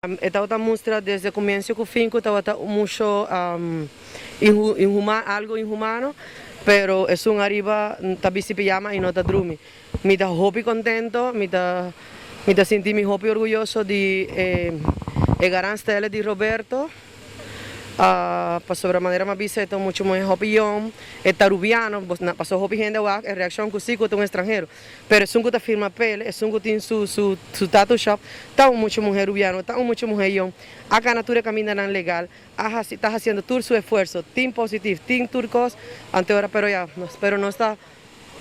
E tabata mustra desde comienzo cu fin cu tabata mucho inhumano, algo inhumano, pero esun ariba ta bisti pijama y no ta drumi. Mi ta hopi contento, mi ta sinti mi hopi orguyoso di e gran stele di Roberto. Pasobra manera m'a bisa, e mucha muhe hopi yong, e ta rubiano, paso hopi hende wak, e reaccion cu si cu un extranhero. Pero esun cu ta firma p'e, esun cu tin su tattoo shop, ta un mucha muhe rubiano, ta un mucha muhe yong. A cana tur camindanan legal, a ta haciendo tur su esfuerso, tin positivo, tin tur cos, ante ora, pero ya, pero nos ta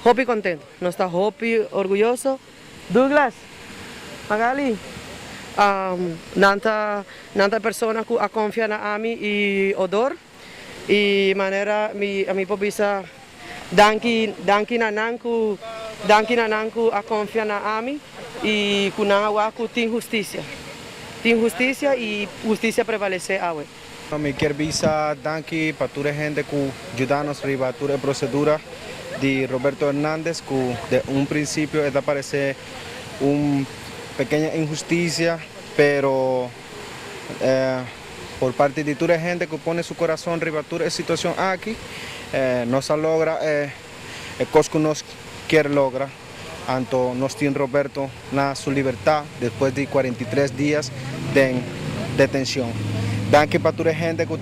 hopi contento, nos ta hopi orguyoso. Douglas, Magali, nan ta persona cu a confia na ami y Odor y manera mi por bisa danki, danki na nan cu, danki na nan cu a confia na ami y cu nan a wak cu tin husticia. Tin husticia y husticia prevalece awe. Mi kier bisa danki pa tur hende cu a yuda nos riba tur e procedura di Roberto Hernandez, cu di un principio ta parece un pequeña inhusticia, pero por parte di tur hende cu pone su curason riba tur e situacion aki, nos a logra e cos cu nos kier logra. Anto nos tin Roberto na su libertad despues di 43 dia di detencion. Danki pa tur hende cu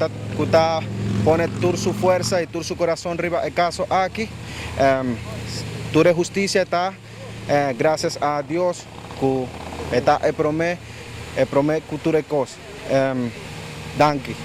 ta pone tur su forsa y tur su curason riba e caso aki. Tur husticia ta, gracias a Dios, cu ta e prome cu tur cos. Danki.